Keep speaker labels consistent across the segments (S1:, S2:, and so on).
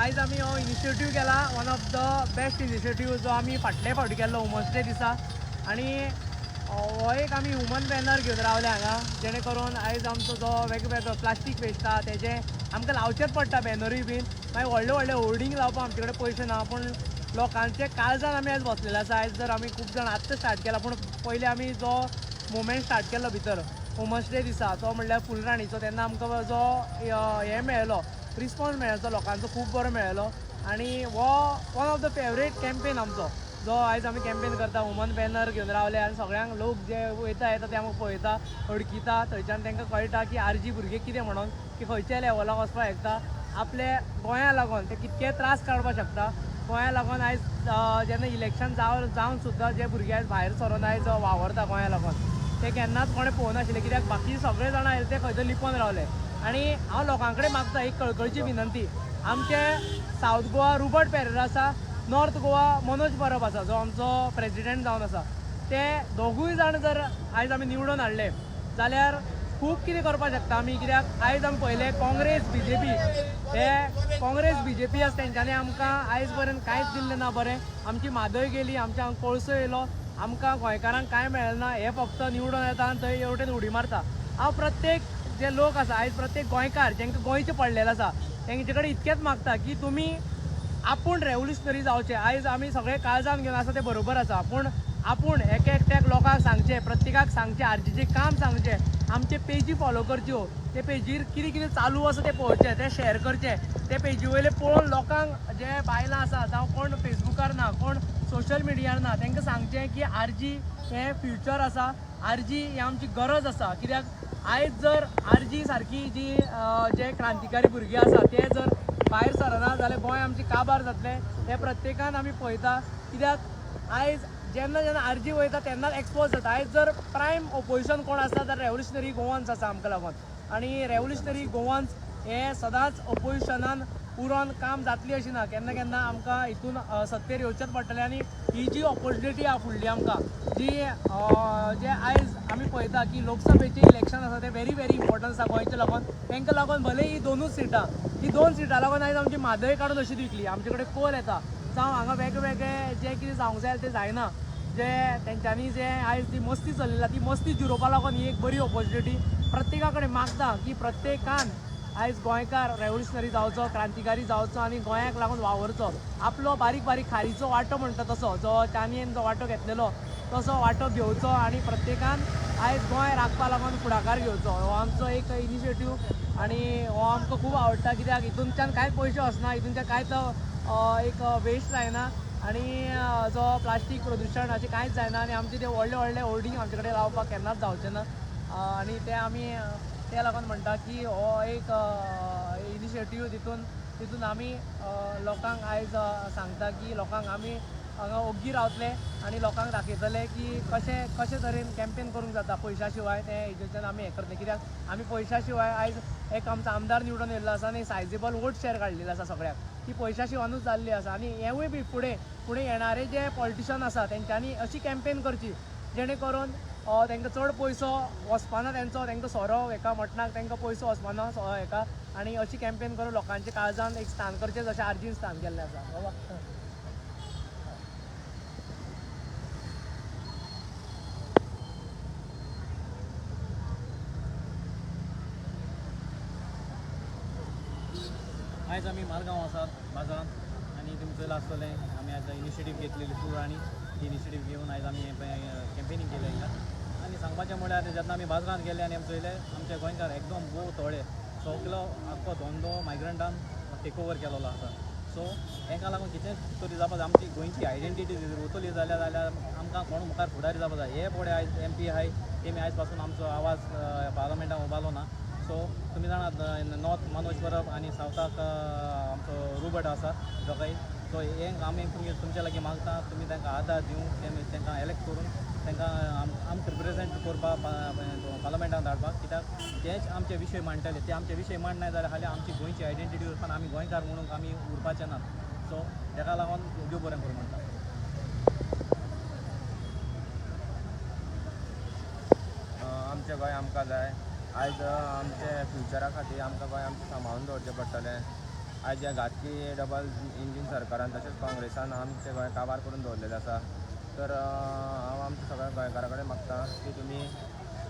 S1: आयज आमी हो इनिशिएटीव केला, one of the best initiative जो आमी फाटले फावटी केल्लो वुमन्स डे दिसा. आनी हो एक आमी ह्युमन बॅनर घेवन रावले हांगा, जेणे करून आयज आमचो जो वेगवेगळो प्लास्टीक वेस्ट आहा तेजें आमकां लावचेंच पडटा बॅनरूय बीन. मागीर व्हडले व्हडले होर्डींग लावपाक आमचे कडेन पयशे ना, पूण लोकांचे काळजान आमी आयज बसलेले आसा. आयज जर आमी खूब जाण आत्तां स्टार्ट केला, पूण पयलीं आमी जो मुवमेंट स्टार्ट केल्लो भितर वुमन्स डे दिसा तो म्हणल्यार फुलराणीचो, तेन्ना आमकां जो हें मेळ्ळो रिस्पॉन्स मेळ्ळो तो लोकांचो खूब बरो मेळ्ळो. आनी हो one of the favourite campaign आमचो जो आयज आमी कॅम्पेन करता. वुमन बॅनर घेवन रावले आनी सगळ्यांक लोक जे वयता येता ते आमकां पळयता, हडकिता, थंयच्यान तांकां कळटा की आरजी भुरगे कितें म्हणून, की खंयच्या लेवलाक वचपाक शकता, आपले गोंया लागून ते कितके त्रास काडपाक शकता. गोंया लागून आयज जेन्ना इलेक्शन जावन सुद्दां जे भुरगे आयज भायर सरोन आयज वावरता गोंया लागून, ते केन्नाच कोणें पळोवनाशिल्ले, कित्याक बाकी सगळे जाणां आयले ते खंय तरी लिपोन रावले. आनी हांव लोकां कडेन मागता एक कळकळची विनंती, आमचे सावथ गोवा रुबर्ट पेरेरा आसा, नॉर्थ गोवा मनोज परब आसा जो आमचो प्रेजिडेंट जावन आसा, ते दोगूय जाण जर आयज आमी निवडून हाडले जाल्यार खूब कितें करपाक शकता आमी. कित्याक आयज आमी पळयलें काँग्रेस बीजेपी, हे काँग्रेस बीजेपी आसा तेंच्यांनी आमकां आयज पर्यंत कांयच दिल्लें ना बरें. आमची म्हादय गेली, आमच्या हांगा कोळसो येयलो, आमकां गोंयकारांक कांय मेळना ना. हे फक्त निवडून येता आनी थंय हेवटेन उडी मारता. हांव प्रत्येक जे लोक आसा आयज प्रत्येक गोंयकार जेंकां गोंयचें पडलेलें आसा तेंचे कडेन इतकेंच मागता की तुमी आपूण रेवोल्युशनरी जावचें. आयज आमी सगळे काळजान घेवन आसा तें बरोबर आसा, पूण आपूण एक एकट्याक लोकांक सांगचें, प्रत्येकाक सांगचें, आरजीचें काम सांगचें, आमचे पेजी फॉलो करच्यो, ते पेजीर कितें कितें चालू आसा तें पळोवचें, तें शेअर करचें, ते पेजी वयले पळोवन लोकांक जे बायलां आसा जावं कोण फेसबुकार ना, कोण सोशल मिडियार ना, तांकां सांगचें की आरजी हें फ्युचर आसा, आरजी ही आमची गरज आसा. कित्याक आयज जर आरजी सारकी जी जे क्रांतिकारी भुरगीं आसा ते जर भायर सरना जाल्यार गोंय आमची काबार जातलें, हें प्रत्येकान आमी पळयता. कित्याक आयज जेन्ना जेन्ना आरजी वयता तेन्नाच एक्सपोज जाता. आयज जर प्रायम ओपोजिशन कोण आसा जाल्यार रेवोल्युशनरी गोवन्स आसा आमकां लागून, आनी रेवोल्युशनरी गोवन्स हे सदांच ओपोजिशनान उरोन काम जातली अशी ना, केन्ना केन्ना आमकां हितून सत्तेर येवचेंच पडटलें. आनी ही जी ऑपोर्चुनिटी आहा फुडली आमकां जी जे आयज आमी पळयता की लोकसभेचें इलेक्शन आसा तें व्हेरी व्हेरी इम्पॉर्टंट आसा गोंयच्या लागून. तांकां लागून भले ही दोनूच सिटां, ही दोन सिटां लागून आयज आमची म्हादय काडून अशी विकली. आमचे कडेन कोल येता जावं हांगा वेगवेगळे जे कितें जावंक जाय तें जायना, जे तेंच्यांनी जे आयज ती मस्ती चल्लेली आसा ती मस्ती जिरोवपा लागून ही एक बरी ऑपोर्चुनिटी प्रत्येका कडेन मागता की प्रत्येकान आयज गोंयकार रेवोल्युशनरी जावचो, क्रांतिकारी जावचो आनी गोंयाक लागून वावरचो. आपलो बारीक बारीक खारीचो वांटो म्हणटा तसो जो चानयेन जो वांटो घेतलेलो तसो वांटो घेवचो आनी प्रत्येकान आयज गोंय राखपा लागून फुडाकार घेवचो. हो आमचो एक इनिशिएटीव आनी हो आमकां खूब आवडटा, कित्याक हितूनच्यान कांयच पयशे वचना, हितूनच्यान कांयच एक वेस्ट जायना आनी जो प्लास्टीक प्रदुशण अशें कांयच जायना आनी आमचे ते व्हडले व्हडले होर्डींग आमचे कडेन लावपाक केन्नाच जावचें ना. आनी ते आमी ते लागून म्हणटा की हो एक इनिशिएटीव तितून तितून आमी लोकांक आयज सांगता की लोकांक आमी हांगा ओग्गी रावतले आनी लोकांक दाखयतले की कशें कशे तरेन कॅम्पेन करूंक जाता पयशा शिवाय. तें हेजेच्यान आमी हें करतले, कित्याक आमी पयशा शिवाय आयज एक आमचो आमदार निवडून येयल्लो आसा आनी सायजेबल वोट शेअर काडलेलो आसा सगळ्याक, ती पयशा शिवानूच जाल्ली आसा. आनी हेवूय बी फुडें फुडें येणारे जे पॉलिटिशन आसा तेंच्यांनी अशी कॅम्पेन करची जेणे करून तांकां चड पयसो वचपाना तेंचो, तांकां सोरो हेका मटणाक तांकां पयसो वचपाना हेका, आनी अशी कॅम्पेन करून लोकांच्या काळजान एक स्थान करचें जशें आरजीन स्थान केल्लें आसा. बाबा
S2: आयज आमी मारगांव आसात बाजारांत आनी तुमी चोयलां आसतलें आमी आयज इनिशिएटीव घेतलेली फूल आनी ती इनिशिएटीव घेवन आयज आमी कॅम्पेनींग केलें हिंगा. आनी सांगपाचें म्हळ्यार जेन्ना आमी बाजारांत गेले आनी आमी चोयलें आमचे गोंयकार एकदम भोव थोडे, सगलो आख्खो धंदो मायग्रंटान टेक ओवर केलेलो आसा. सो हेका लागून कितेंच तरी जावपा जाय, आमची गोंयची आयडेंटिटी जर उरतली जाल्यार जाल्यार आमकां कोण मुखार फुडारी जावपा जाय. हे पळय आयज एम पी आहाय तेमी आयज पासून आमचो आवाज पार्लमेंटान उबालो ना. सो तुमी जाणात नॉर्थ मनोज परब आनी सावथाक आमचो रुबर्ट आसा दोगांय. सो हे आमी तुमच्या लागीं मागता तुमी तांकां आदार दिवन तांकां एलेक्ट करून तांकां आमकां रिप्रेजेंट करपाक पार्लमेंटान धाडपाक, कित्याक तेच आमचे विशय मांडटले. ते आमचे विशय मांडनाय जाल्यार हालीं आमची गोंयची आयडेंटिटी उरपाक आमी गोंयकार म्हणून आमी उरपाचे नात. सो ताका लागून देव बरें करूं म्हणटा.
S3: आमचें गोंय आमकां जाय. आयज आमचे फ्युचरा खातीर आमकां गोंय आमचें सांबाळून दवरचें पडटलें. आयज ह्या घातकी डबल इंजीन सरकारान तशेंच काँग्रेसान आमचें गोंय काबार करून दवरलेलें आसा. तर हांव आमच्या सगळ्या गोंयकारां कडेन मागता की तुमी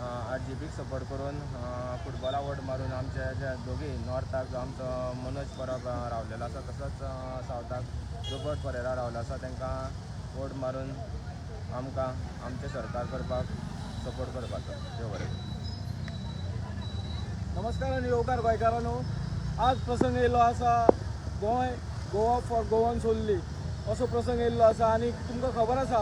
S3: आरजीपीक सपोर्ट करून फुटबॉला वोट मारून आमचे जे दोगी नॉर्थाक जो आमचो मनोज परब रावलेलो आसा, तसोच सावथाक रुबर्ट परेरा रावलो आसा, तांकां वोट मारून आमकां आमचें सरकार करपाक सपोर्ट करपाचो. देव बरें करूं.
S4: नमस्कार आनी येवकार गोंयकारांनो. आज प्रसंग येयल्लो आसा Goem, Goa for Goans only असो प्रसंग येयल्लो आसा. आनी तुमकां खबर आसा,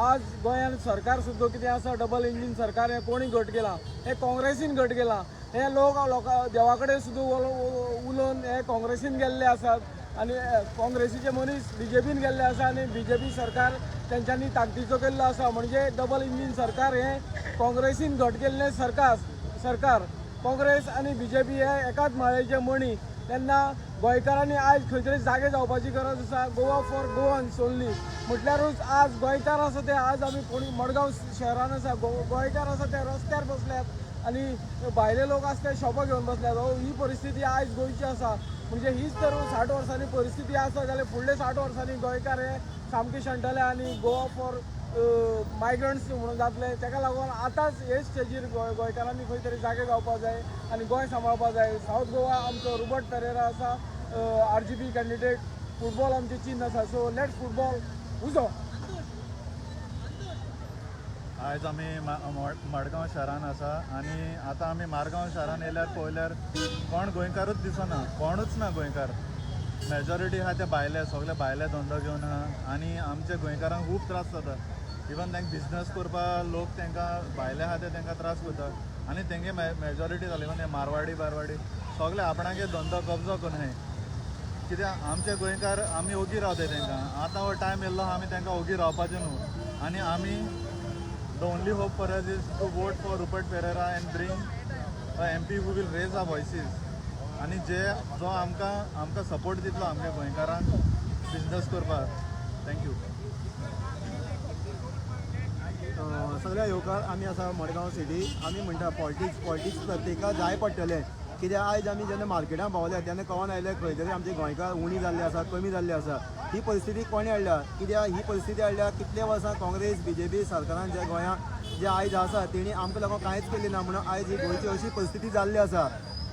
S4: आज गोंयांत सरकार सुद्दां कितें आसा, डबल इंजीन सरकार. हें कोणी घट केलां? हें काँग्रेसीन घट केलां. हे लोक लोकां देवा कडेन सुद्दां उलोवन हे काँग्रेसीन गेल्ले आसात आनी काँग्रेसीचे मनीस बीजेपीन गेल्ले आसा आनी बीजेपी सरकार तेंच्यांनी ताकदीचो केल्लो आसा. म्हणजे डबल इंजीन सरकार हें काँग्रेसीन घट केल्लें सरकार. सरकार काँग्रेस आनी बीजेपी हे एकाच माळेचे मणी. तेन्ना गोंयकारांनी आयज खंय तरी जागे जावपाची गरज आसा. गोवा फॉर गोवन्स ओन्ली म्हटल्यारूच आज गोंयकार आसा ते, आज आमी कोणी मडगांव शहरान आसा, गोंयकार आसा ते रस्त्यार बसल्यात आनी भायले लोक आसा ते शॉपां घेवन बसल्यात. हो ही परिस्थिती आयज गोंयची आसा. म्हणजे हीच तर 60 वर्सांनी परिस्थिती आसा जाल्यार फुडले 60 वर्सांनी गोंयकार हे सामके शेणटले आनी गोवा फॉर मायग्रंट्स म्हणून जातले. ताका लागून आतांच हे स्टेजीर गोंयकारांनी खंय तरी जागे जावपा जाय आनी गोंय सांबाळपा जाय. सावथ गोवा आमचो रुबर्ट पेरेरा आसा, आरजीपी कॅन्डिडेट. फुटबॉल आमचें चिन्न आसा. सो let's football, उजो.
S5: आयज आमी मडगांव शहरान आसा आनी आतां आमी मारगांव शहरान येयल्यार पळयल्यार कोण गोंयकारूच दिसना, कोणूच ना गोंयकार. मेजॉरिटी आहा ते भायले, सगळे भायले धंदो घेवन आहा आनी आमच्या गोंयकारांक खूब त्रास जाता. इवन तांकां बिजनस करपा लोक तांकां भायले आहा ते तांकां त्रास करता आनी तेंगे मेजॉरिटी जाली. इवन हे मारवाडी बारवाडी सगळे आपणागे धंदो कब्जो करून आहाय. कित्याक आमचे गोंयकार आमी ओगी रावताय तांकां. आतां हो टायम येयल्लो आहा आमी तांकां ओगी रावपाचें न्हू आनी आमी the only hope for us is to vote for Rupert Pereira and bring a MP who will raise our voices आनी जे जो आमकां आमकां सपोर्ट दितलो आमच्या गोंयकारांक बिजनस करपाक. Thank you.
S6: सगळ्या येवकार. आमी आसा मडगांव सिटी. आमी म्हणटा पॉलिटिक्स, पॉलिटिक्स प्रत्येका जाय पडटलें. कित्याक आयज आमी जेन्ना मार्केटान पावले तेन्ना कळोन आयलें खंय तरी आमचे गोंयकार उणी जाल्ले आसा, कमी जाल्ले आसा. ही परिस्थिती कोणें हाडल्या? कित्याक ही परिस्थिती हाडल्या? कितले वर्सां काँग्रेस बीजेपी सरकारान जे गोंयांत जे आयज आसा तेणी आमकां लागून कांयच केलें ना म्हणून आयज ही गोंयची अशी परिस्थिती जाल्ली आसा.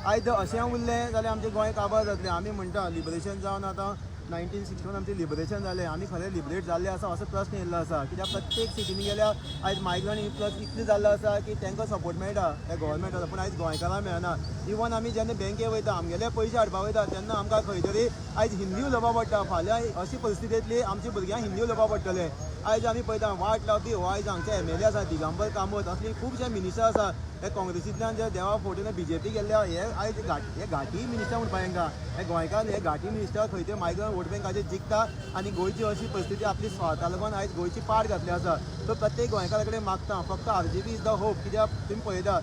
S6: आयज जर अशें उरलें जाल्यार आमचें गोंय काबार जातलें. आमी म्हणटा लिबरेशन जावन आतां 1961 आमचें लिबरेशन जालें. आमी खरें लिबरेट जाल्ले आसा असो प्रस्न येयल्लो आसा. कित्याक प्रत्येक सिटीनी गेल्यार आयज मायग्रंट इन्फ्लक्स इतलें जाल्लो आसा की तांकां सपोर्ट मेळटा त्या गोवोरमेंटाचो, पूण आयज गोंयकारांक मेळना. इवन आमी जेन्ना बँके वयता, आमगेले पयशे हाडपा वयता तेन्ना आमकां खंय तरी आयज हिंदी उलोवपा पडटा. फाल्यां अशी परिस्थिती येतली, आमच्या भुरग्यांक हिंदी उलोवपा पडटलें. आयज आमी पळयता वाट लावपी हो आयज हांगचे एमएलए आसा दिगंबर कामत, असली खुबशे मिनिस्टर आसा. हे काँग्रेसींतल्यान जे देवा फोटीन बीजेपी गेल्ले, हे आयज घाट, हे घाटी मिनिस्टर म्हणपा तांकां. हे गोंयकार, हे घाटी मिनिस्टर खंय ते मायग्रंट वोट बँकाचेर जिखता आनी गोंयची अशी परिस्थिती आपली स्वार्था लागून आयज गोंयची पाड घातली आसा. सो प्रत्येक गोंयकारा कडेन मागता, फक्त आरजीपी is the hope. कित्याक तुमी पळयता,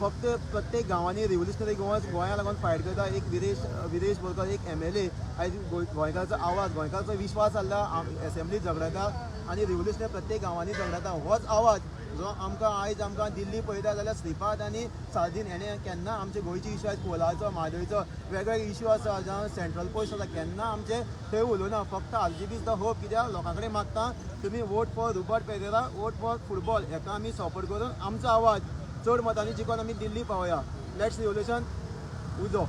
S6: फक्त प्रत्येक गांवांनी रिव्होल्युशनरी गोवा गोंया लागून फायट करता. एक विरेश विरेश बोरकर, एक एमएलए, आयज गोंयकाराचो आवाज, गोंयकाराचो विश्वास जाल्ला, एसेंब्लीत झगडता आनी रिव्होल्युशनरी प्रत्येक गांवांनी झगडता. होच आवाज जो आमकां आयज आमकां दिल्ली पळयता जाल्यार श्रीपाद आनी सार्दीन हेणे केन्ना आमचे गोंयची इश्यू, आयज कोलाचो, म्हादयचो वेगवेगळे इश्यू आसा, जावं सेंट्रल पोस्ट आसा, केन्ना आमचे थंय उलोवना. फक्त आरजीपी is the hope. कित्याक लोकां कडेन मागता, तुमी vote for Rupert Pereira, vote for football. हेका आमी सपोर्ट करून आमचो आवाज चड मतांनी जिखून आमी दिल्ली पावया. Let's revolution, उजो.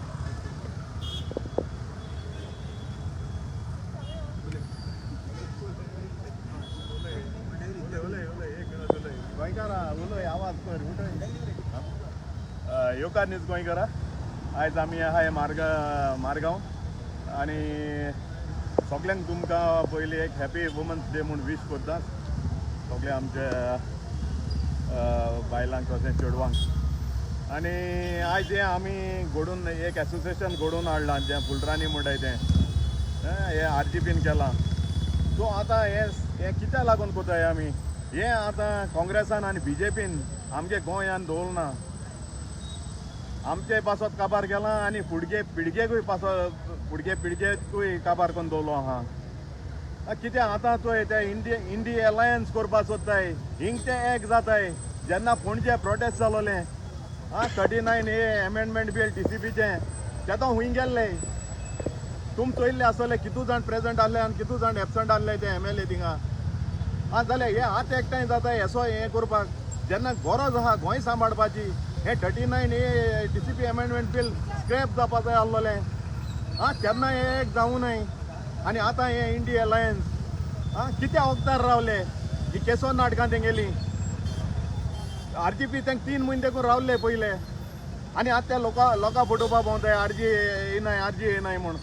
S5: उलय उलय, एक मिनट उलय. गोंयकारा उलय, आवाज कर, उठय. येवकार न्यूज गोंयकारा. आयज आमी आहाय मारगांव आनी सगल्यांक तुमकां पयलीं एक हॅपी वुमन्स डे म्हूण वीश करता, सगळे आमच्या बायलांक तशें चेडवांक. आनी आयज हें आमी घडून एक एसोसिएशन घडोवन हाडलां, जें फुलराणी म्हणटाय तें, हें आरजीपीन केलां. सो आतां हें हें कित्याक लागून करताय आमी हें? आतां काँग्रेसान आनी बीजेपीन आमगे गोंयान दवरना. आमचे पासत काबार केलां आनी फुडगे पिळगेकूय पासत, फुडगे पिळगेकूय काबार करून दवरलो आहा. कित्याक आतां चोय ते इंडी अलायन्स करपा सोदताय, हिंग ते एक जाताय. जेन्ना पणजे प्रोटेस्ट जालोले आं 39A amendment bill टीसीपीचें, तेदो हुंय गेल्ले? तुम चोयल्ले आसतले कितू जाण प्रेजंट आहले आनी कितू जाण एबसंट आहले ते एमएलए थिंगा. आं जाल्यार हे आतां एकठांय जाता हेसो हें करपाक जेन्ना गरज आहा गोंय सांबाळपाची. हें 39 A DCP amendment bill scrap जावपा जाय आसलोलें. आं तेन्ना हें एक जावूं न्हय आनी आतां हें इंडिया अलायन्स. आं कित्या वखदार रावले ही केसो नाटकां तेंगेली. आरजीपी तांकां 3 म्हयने देखून रावले पयले आनी आतां त्या लोकां लोकां फटोवपा भोंवताय आरजी येयनाय आरजी येयनाय म्हूण.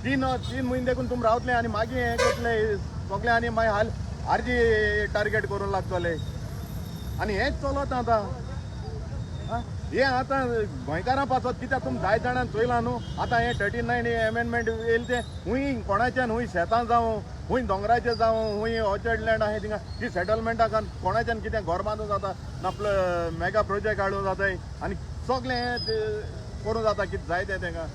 S5: तीन तीन म्हयने देखून तुमी रावतले आनी मागीर हें करतले सगळे आनी मागीर हाल आरजी टार्गेट करूंक लागतले आनी हेंच चलत आतां. हें आतां गोंयकारां पासत कित्याक तुमी जायत जाणां चोयलां न्हू आतां हें 39 एमेंडमेंट येयलें तें हुंय कोणाच्यान हुंय शेतां जावं हुंय दोंगराचेर जावं हुंय ऑर्चर्ड लँड आहाय थिंगा ती सेटलमेंटा कोणाच्यान कितें घर बांदूं जाता ना मेगा प्रोजेक्ट हाडूं जाताय आनी सगळें हें करूं जाता कितें जाय तें तेंकां.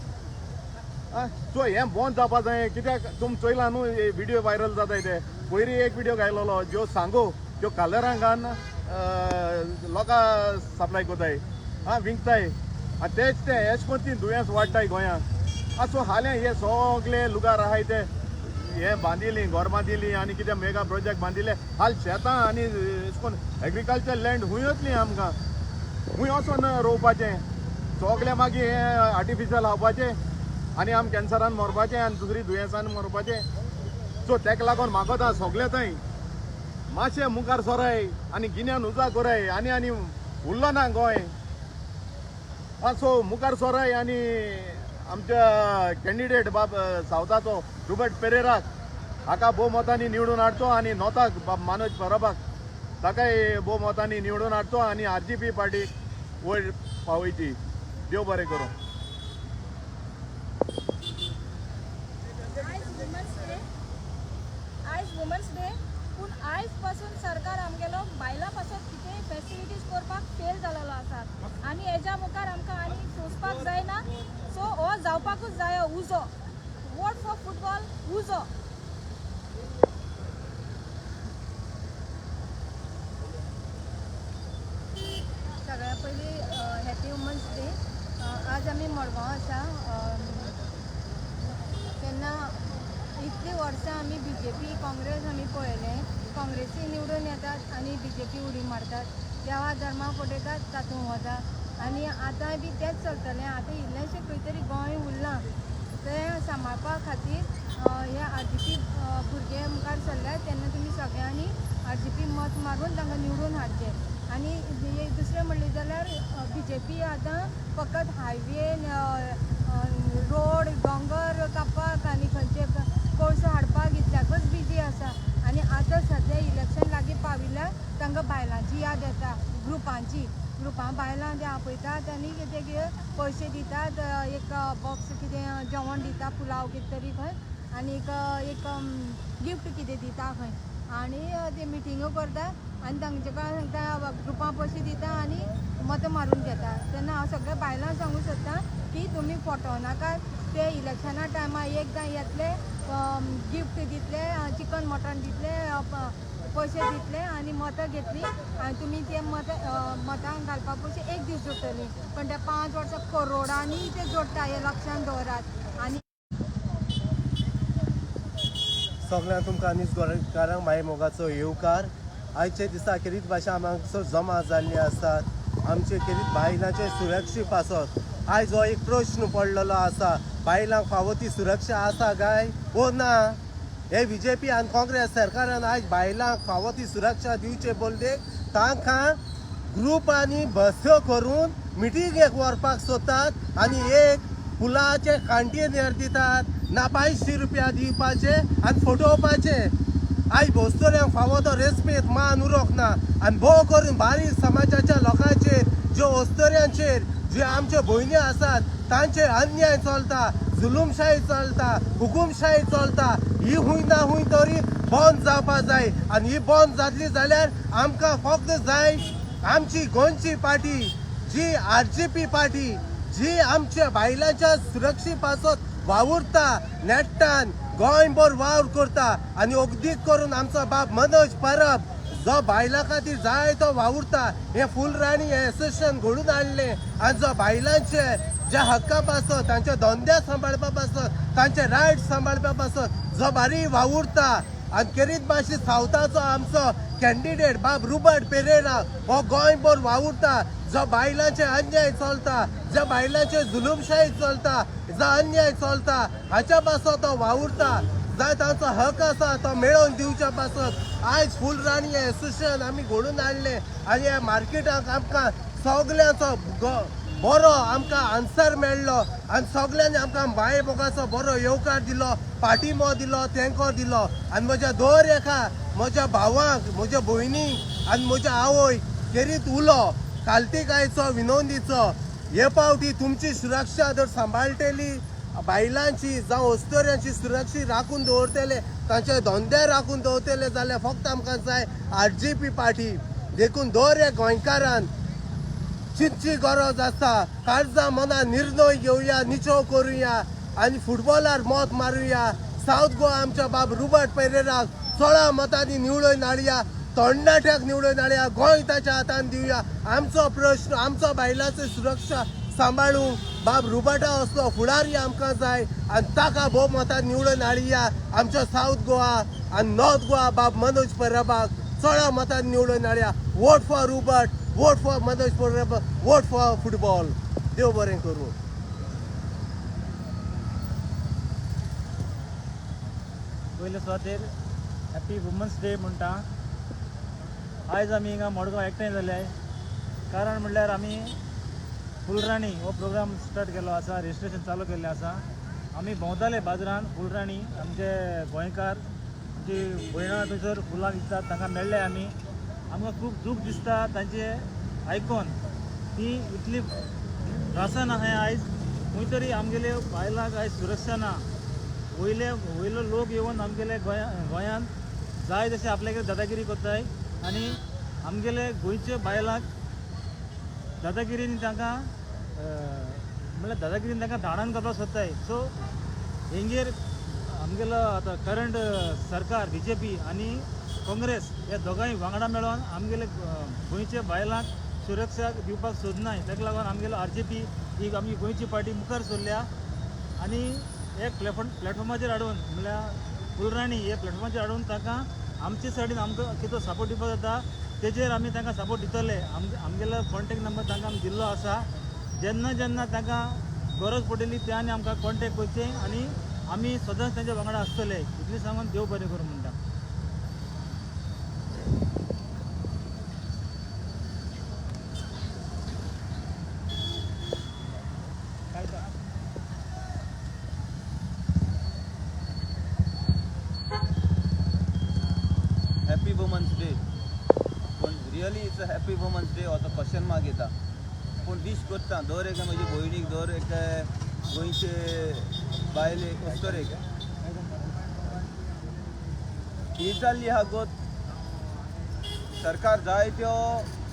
S5: आं सो हें बंद जावपा जाय कित्याक तुमी चोयलां न्हू विडियो व्हायरल जाताय ते. पयरी एक विडियो घायलोलो ज्यो सांगो त्यो कलरांक घालून लोकां सप्लाय करताय आं विकताय आनी तेच ते एश कोन ती दुयेंस वाडटाय गोंयांत. आं सो हाल्यां हे सगळे लुगार आहाय ते हें बांदिली घर बांदिली आनी कितें मेगा प्रोजेक्ट बांदिले हाल शेतां आनी एश कोन एग्रीकल्चर लँड खूंय वतली आमकां खूंय वचोन रोवपाचें सगळें मागीर हें आर्टिफिशियल खावपाचें आनी आम कॅन्सरान मरपाचें आनी दुसरी दुयेंसान मरपाचें. सो तेका लागून मागोता सगळे थंय मातशें मुखार सराय आनी गिन्यान उजा कराय आनी आनी उरलो ना गोंय. आं सो मुखार सराय आनी आमच्या कॅन्डिडेट बाब सावथाचो रुबर्ट पेरेराक हाका भोव मतांनी निवडून हाडचो आनी नॉर्थाक बाब मनोज परबाक ताकाय भोव मतांनी निवडून हाडचो आनी आरजीपी पार्टीक वयर पावयची. देव बरें करूं.
S7: आयज वुमन्स डे पूण आयज पासून सरकार आमगेलो बायलां पासून कितेंय फेसिलिटीज करपाक फेल जालेलो आसा आनी हेज्या मुखार आमकां आनी सोंसपाक जायना. सो हो जावपाकूच जायो उजो वोट फॉर फुटबॉल उजो.
S8: सगळ्या पयलीं हॅपी वुमन्स डे. आज आमी मडगांव आसा. तेन्ना इतलीं वर्सां आमी बीजेपी काँग्रेस आमी पळयलें. काँग्रेसी निवडून येतात आनी बीजेपी उडी मारतात, देवा धर्मा फटयतात तातूंत वता आनी आतांय बी तेंच चलतलें. आतां इल्लेंशें खंय तरी गोंय उरलां तें सांबाळपा खातीर हे आरजीपी भुरगे मुखार सरल्यात तेन्ना तुमी सगळ्यांनी आरजीपी मत मारून तांकां निवडून हाडचें. आनी दुसरें म्हणलें जाल्यार बीजेपी आतां फकत हायवे रोड दोंगर कापपाक आनी खंयचे कोळसो हाडपाक इतल्याकच बिजी आसा. आनी आतां सद्या इलेक्शन लागीं पाविल्ल्यान तांकां बायलांची याद येता, ग्रुपांची ग्रुपां बायलां ते आपयतात आनी कितें कितें पयशे दितात, एक बॉक्स कितें जेवण दिता, पुलाव कितें तरी खंय आनी एक गिफ्ट कितें दिता खंय आनी ते मिटिंगो करता आनी तांचे कडेन सांगता ग्रुपां पयशे दिता आनी मतां मारून घेता. तेन्ना हांव सगळ्या बायलांक सांगूंक सोदतां की तुमी फटोवं नाकात. ते इलेक्शना टायमार एकदां येतले, गिफ्ट दितले, चिकन मटण दितले, पयशे दितले आनी मतां घेतली आनी तुमी ते मतां घालपा पयशे एक दीस जोडटली, पण ते 5 वर्सां करोडांनी ते जोडटा हें लक्षांत दवरात. आनी
S9: सगळ्यांक तुमकां न्यूज गोंयकारांक माय मोगाचो येवकार. आयचे दिसा खेरीत भाशा हांगासर जमा जाल्ली आसात आमचे खेरीत बायलांचे सुरक्षे पासत आयज हो एक प्रश्न पडलेलो आसा, बायलांक फावो ती सुरक्षा आसा काय वो ना? हे बीजेपी आनी काँग्रेस सरकारान आयज बायलांक फावो ती सुरक्षा दिवचे बदलेक तांकां ग्रुपांनी बस्यो करून मिटिंगेक व्हरपाक सोदतात आनी एक पुलाचे कंटेनर दितात ना 500 रुपया दिवपाचे आनी फटोवपाचे. आयज भोसतल्यांक फावो तो रेस्पेद मान उरोंक ना आनी भोव करून बारीक समाजाच्या लोकांचेर, ज्यो अस्तोऱ्यांचेर, जे आमच्यो भयणी आसात तांचेर अन्याय चलता, जुलूमशाही चलता, हुकुमशाही चलता. ही हुंय ना हुंय तरी बंद जावपा जाय आनी ही बंद जातली जाल्यार आमकां फक्त जाय आमची गोंयची पार्टी, जी आरजीपी पार्टी, जी आमच्या बायलांच्या सुरक्षे पासत वावुरता, नेट्टान गोंयभर वावर करता आनी अगदीच करून आमचो बाब मनोज परब जो बायलां खातीर जाय तो वावुरता, हें फुलराणी हें एसोसिएशन घडून हाडलें आनी जो बायलांचे ज्या हक्का पासत, तांच्या धंद्या सांबाळपा पासत, तांचे रायट सांबाळपा पासत जो बारी वावुरता आनी खेरीत भाशे सावथाचो आमचो कॅन्डिडेट बाब रुबर्ट पेरेरा हो गोंयभर वावुरता. जो बायलांचे अन्याय चलता, ज्या बायलांचे जुलूमशाही चलता, जो अन्याय चलता हाच्या पासत तो वावुरता. जाय तांचो हक आसा तो मेळोवन दिवच्या पासत आयज फुलराणी हें एसोसिएशन आमी घडोवन हाडलें आनी ह्या मार्केटाक आमकां सगल्यांचो बरो आमकां आन्सर मेळ्ळो आनी सगल्यांनी आमकां माये मोगाचो बरो येवकार दिलो, पाठिंबो दिलो, तेंको दिलो. आनी म्हज्या दर एका म्हज्या भावांक, म्हज्या भयणीक आनी म्हज्या आवय खेरीत उलो कालतिकायचो विनोदीचो, हे पावटी तुमची सुरक्षा जर सांबाळटली, बायलांची जावं अस्तुऱ्यांची सुरक्षा राखून दवरतले, तांचे धंदे राखून दवरतले जाल्यार फक्त आमकां जाय आरजीपी पार्टी. देखून दर एक गोंयकारान चिंतची गरज आसा. काळजा मना निर्णय घेवया, निचो करुया आनी फुटबॉलार मत मारुया. सावथ गोवा आमच्या बाब रुबर्ट पेरेराक 16 मतांनी निवडून हाडया, तरणाट्याक निवडून हाडया, गोंय ताच्या हातान दिवया. आमचो प्रश्न, आमचो बायलांची सुरक्षा सांबाळूंक बाब रुबर्टा असलो फुडारी आमकां जाय आनी ताका भोव मतान निवडून हाडया. आमचो सावथ गोवा आनी नॉर्थ गोवा बाब मनोज परबाक 16 मतान निवडून हाडया. Vote for Rubert, vote for Manoj Parab, vote for football. देव बरें करूं.
S2: पयले सुवातेर हॅपी वुमन्स डे म्हणटा. आयज आमी हिंगा मडगांव एकठांय जाले कारण म्हणल्यार आमी फुलराणी हो प्रोग्राम स्टार्ट केल्लो आसा, रजिस्ट्रेशन चालू केल्लें आसा. आमी भोंवताले बाजारान, फुलराणी आमचे गोंयकार आमची भयणां थंयसर फुलां विकतात तांकां मेळ्ळे आमी. आमकां खूब दूख दिसता तांचे आयकोन, ती इतली त्रासान आहाय आयज. खंय तरी आमगेले बायलांक आयज सुरक्षा ना. वयले वयलो लोक येवन आमगेले गोंयांत जाय तशें आपल्यागेर दादागिरी करताय आनी आमगेले गोंयचे बायलांक दादागिरीन तांकां म्हणल्यार दादागिरीन तांकां धाडान करपाक सोदताय. सो हेंगेर आमगेलो आतां करंट सरकार बीजेपी आनी काँग्रेस ह्या दोगांय वांगडा मेळोन आमगेले गोंयच्या बायलांक सुरक्षा दिवपाक सोदनाय. ताका लागून आमगेलो आरजीपी ही आमची गोंयची पार्टी मुखार सरल्या आनी एक प्लॅटफॉर्माचेर हाडून म्हणल्यार फुलराणी हे प्लॅटफॉर्माचेर हाडून तांकां आमचे सायडीन आमकां कितें सपोर्ट दिवपाक जाता तेजेर आमी तांकां सपोर्ट दितले. आमगेलो कॉन्टेक्ट नंबर तांकां आमी दिल्लो आसा. जेन्ना जेन्ना तांकां गरज पडटली ते आनी आमकां कॉन्टेक्ट करचें आनी आमी सदांच तांच्या वांगडा आसतले. इतलें सांगून देव बरें करूं म्हणटा.
S10: Happy women's day. पूण really it's a happy women's day हो तो क्वेश्चन मार्क येता. पूण वीश करता दर एका म्हजे भयणीक, दर एका गोंयचे बायलेक, अस्तरेक ही जाल्ली आहा गोत. सरकार जायत्यो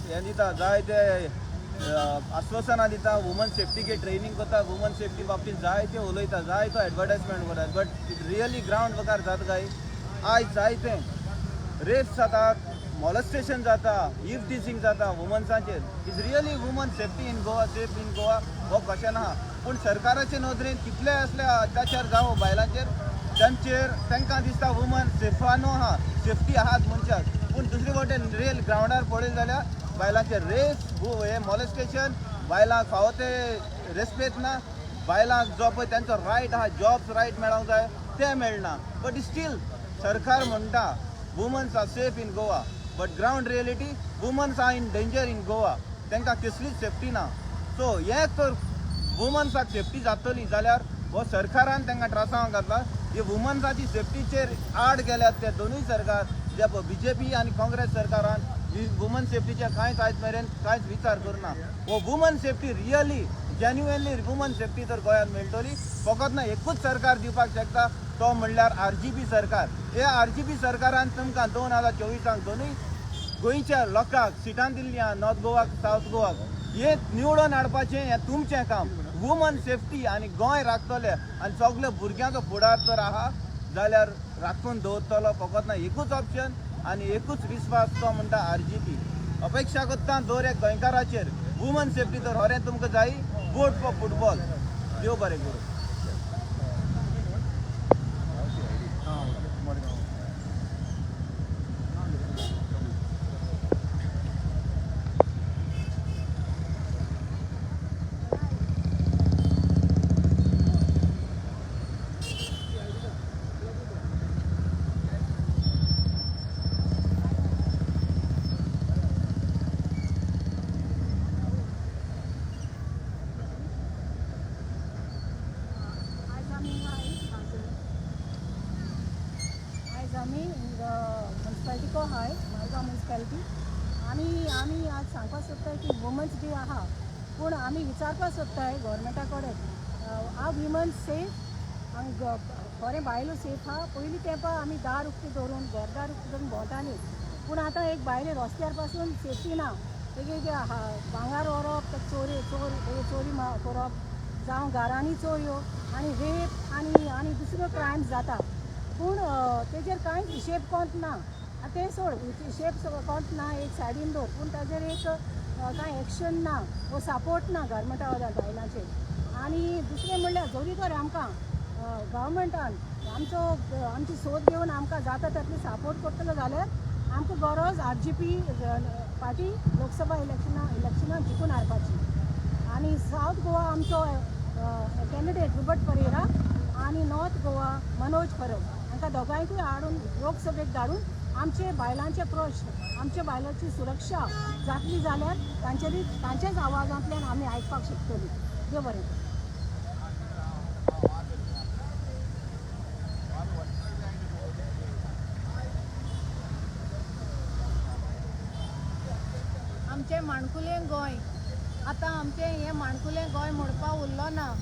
S10: हें दिता, जायते आश्वासनां दिता, वुमन सेफ्टीचे ट्रेनींग करता, वुमन सेफ्टी बाबतींत जायते उलयता, जायतो एडवर्टायजमेंट करता, बट रियली ग्रावंड वर्कार जाता काय? आयज जायते रेप्स जातात, मॉलेस्टेशन जाता, if टिजींग जाता वुमन्सांचेर. Is really woman safety in Goa, safe in Goa हो क्वेश्चन आहा. पूण सरकाराचे नदरेन कितले असले अत्याचार जावं बायलांचेर, तांचेर तांकां दिसता वुमन सेफानो आहा, सेफ्टी आहात मनशाक. पूण दुसरे वटेन रियल ग्रावंडार पळयलें जाल्यार बायलांचेर रेप्स, हे मॉलेस्टेशन, बायलांक फावो ते रेस्पेत ना, बायलांक जो पळय तेंचो रायट आहा, जॉब्स रायट मेळोंक जाय ते मेळना. बट स्टील सरकार म्हणटा womens are safe in Goa, but ground reality womens are in danger in Goa. तांकां कसलीच सेफ्टी ना. सो हें तर वुमन्साक सेफ्टी जातली जाल्यार हो सरकारान तांकां त्रासांक घातला. हे वुमन्साची सेफ्टीचेर आड गेल्यात ते दोनूय सरकार, जे बीजेपी आनी काँग्रेस सरकारान वुमन सेफ्टीचे कांयच आयज मेरेन कांयच विचार करना. हो woman safety really genuinely woman safety तर गोंयांत मेळटली फकत ना एकूच सरकार दिवपाक शकता, तो म्हणल्यार आरजीपी सरकार. हे आरजीपी सरकारान तुमकां 2024 दोनूय गोंयच्या लोकांक सिटां दिल्ली आहा, नॉर्थ गोवाक, सावथ गोवाक. हे निवडून हाडपाचें हें तुमचें काम. वुमन सेफ्टी आनी गोंय राखतले आनी सगळे भुरग्यांचो फुडार तर आहा जाल्यार राखून दवरतलो फकत ना एकूच ऑप्शन आनी एकूच विस्वास, तो म्हणटा आरजीपी. अपेक्षा करता दर एक गोंयकाराचेर वुमन सेफ्टी तर खरें तुमकां जाय Vote for football. देव बरें करूं.
S7: आयज आमी आयज आमी मुन्सिपालिटीको हाय मारगांव मुन्सिपालिटी आनी आमी आज सांगपाक सोदताय की वुमन्स डे आहा, पूण आमी विचारपाक सोदताय गोवोरमेंटा कडेन, आर वुमन्स सेफ? हांगा खरें बायलो सेफ आहा? पयलीं तेंपार आमी दार उक्तें दवरून, घरदार उक्तें दवरून भोंवतालीं, पूण आतां एक बायले रस्त्यार पासून सेफ्टी ना. एक एक भांगार व्हरप, चोरी चोर चोरी करप, जावं घरांनी चोरयो आनी रेप आनी आनी दुसरो क्रायम्स जाता, पूण तेजेर कांयच हिशेब कोंत ना. तें सोड, हिशेब कोंत ना एक सायडीन दवर, पूण ताजेर एक कांय एक्शन ना वो सपोर्ट ना गव्हर्मेंटा वयल्यान बायलांचेर. आनी दुसरें म्हणल्यार जरी तर आमकां गव्हर्मेंटान आमचो आमची सोद घेवन आमकां जाता तितली सपोर्ट करतलो जाल्यार आमकां गरज RGP party Lok Sabha इलेक्शनां जिखून हाडपाची. आनी सावथ गोवा आमचो कॅन्डिडेट रुबर्ट परेरा आनी नॉर्थ गोवा मनोज परब हांकां दोगांयकूय हाडून लोकसभेक धाडून आमचे बायलांचे प्रश्न, आमच्या बायलांची सुरक्षा जातली जाल्यार तांच्यांनी तांच्याच आवाजांतल्यान आमी आयकपाक शकतली. देव बरें करूं.
S8: आमचें माणकुलें गोंय आतां आमचें हें माणकुलें गोंय म्हणपा उरलो ना.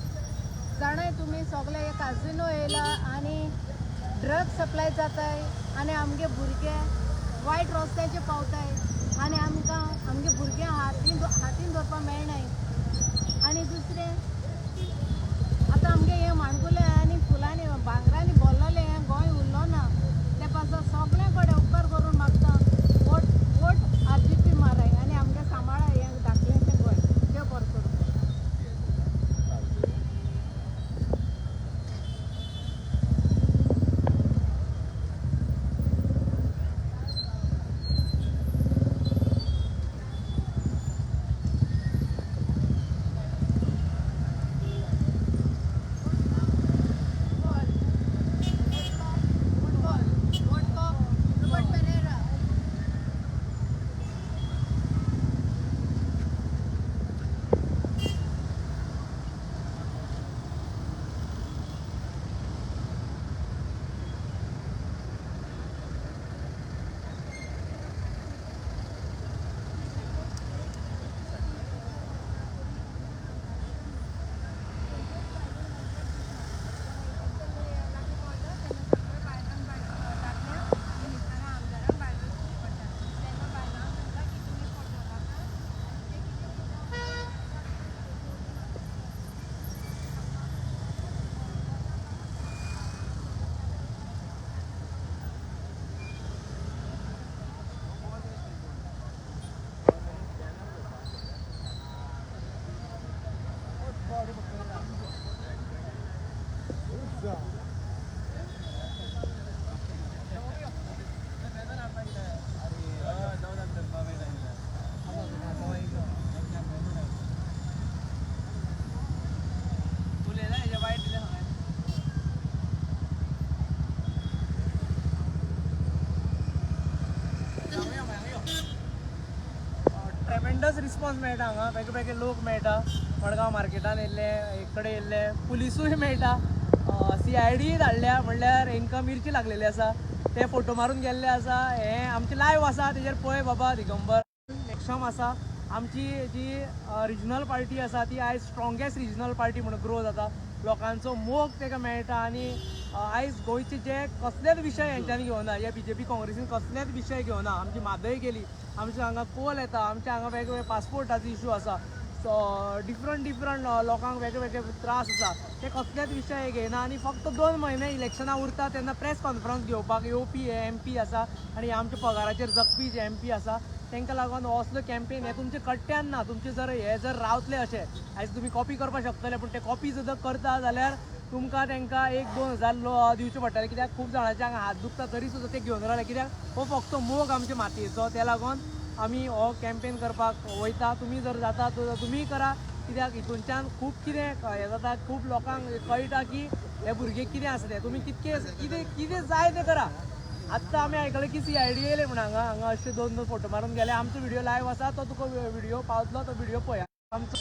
S8: जाणाय तुमी सगळे, हे काजिनो येयला आनी ड्रग सप्लाय जाताय आनी आमगे भुरगे वायट रस्त्याचेर पावताय आनी आमकां आमगे भुरग्यां हातीन दवरपाक मेळनाय. आनी दुसरें आतां आमगे हें माणकुलें आनी फुलांनी भांगरांनी भरलेलें हें गोंय उरलो ना. ते पासत सगळे कडेन उपकार करून मागता, वोट वोट RGP माराय आनी आमगे सांबाळाय हें धाकलेंशें गोंय. देव बरें करूं. Robert Pereira.
S1: उलयना हेजें वायट दिलें हांवें. ट्रेमेंडस रिस्पॉन्स मेळटा हांगा, वेगळे वेगळे लोक मेळटा. मडगांव मार्केटान येयल्ले, एक कडेन येयल्ले, पुलिसूय मेळटा, CID धाडल्या म्हणल्यार हेंकां मिरची लागलेली आसा, ते फोटो मारून गेल्ले आसा. हें आमचें लायव आसा, तेजेर पळय बाबा दिगंबर सक्षम आसा. आमची जी रिजनल पार्टी आसा ती आयज स्ट्रोंगेस्ट रिजनल पार्टी म्हणून ग्रो जाता, लोकांचो मोग ताका मेळटा. आनी आयज गोंयचे जे कसलेच विशय हेंच्यांनी घेवना, हे BJP काँग्रेसीन कसलेच विशय घेवना. आमची म्हादय गेली, आमच्या हांगा कोल येता, आमच्या हांगा वेगवेगळे पासपोर्टाचो इशू आसा, सो डिफरंट डिफरंट लोकांक वेगळे वेगळे त्रास आसा, ते कसलेच विशय घेयना. आनी फक्त 2 म्हयने इलेक्शनां उरता तेन्ना प्रेस कॉन्फरन्स घेवपाक येवपी हे MP आसा आनी आमच्या पगाराचेर जगपी जे MP आसा तांकां लागून हो असलो कॅम्पेन हें तुमचे कट्ट्यान ना. तुमचे जर हे जर रावतले अशे आयज तुमी कॉपी करपाक शकतले, पूण ते कॉपी सुद्दां करता जाल्यार तुमकां तांकां 1-2 हजार दिवचे पडटले, कित्याक खूब जाणांचे हांगा हात दुखता तरी सुद्दां ते घेवन रावले, कित्याक हो फक्त मोग आमचे मातयेचो. त्या लागून आमी हो कॅम्पेन करपाक वयता. तुमी जर जाता तर तुमीय करा, कित्याक हितूनच्यान खूब कितें हें जाता, खूब लोकांक कळटा की हे भुरगे कितें आसा ते. तुमी कितके कितें कितें जाय तें करा. आत्तां आमी आयकलें की CID येयले म्हूण हांगा हांगा अशे 2-2 फोटो मारून गेले. आमचो व्हिडियो लायव आसा, तो तुका व्हिडियो पावतलो, तो व्हिडियो पळय आमचो.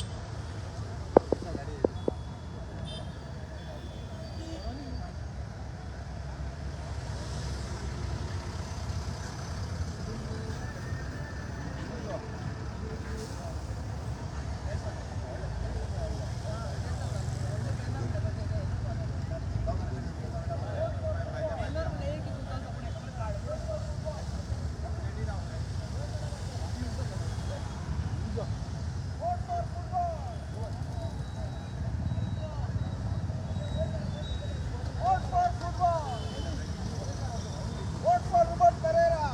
S4: Vote for football! Vote for Rupert Pereira!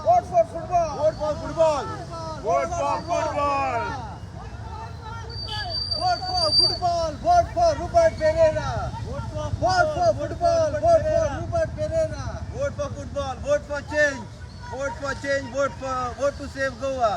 S4: Vote for football!
S6: Vote for football!
S5: Vote for football!
S9: Vote for football! Vote for Rupert Pereira! Vote for football! Vote for Rupert Pereira!
S10: Vote for football, vote for change, vote for change, vote for vote to save Goa.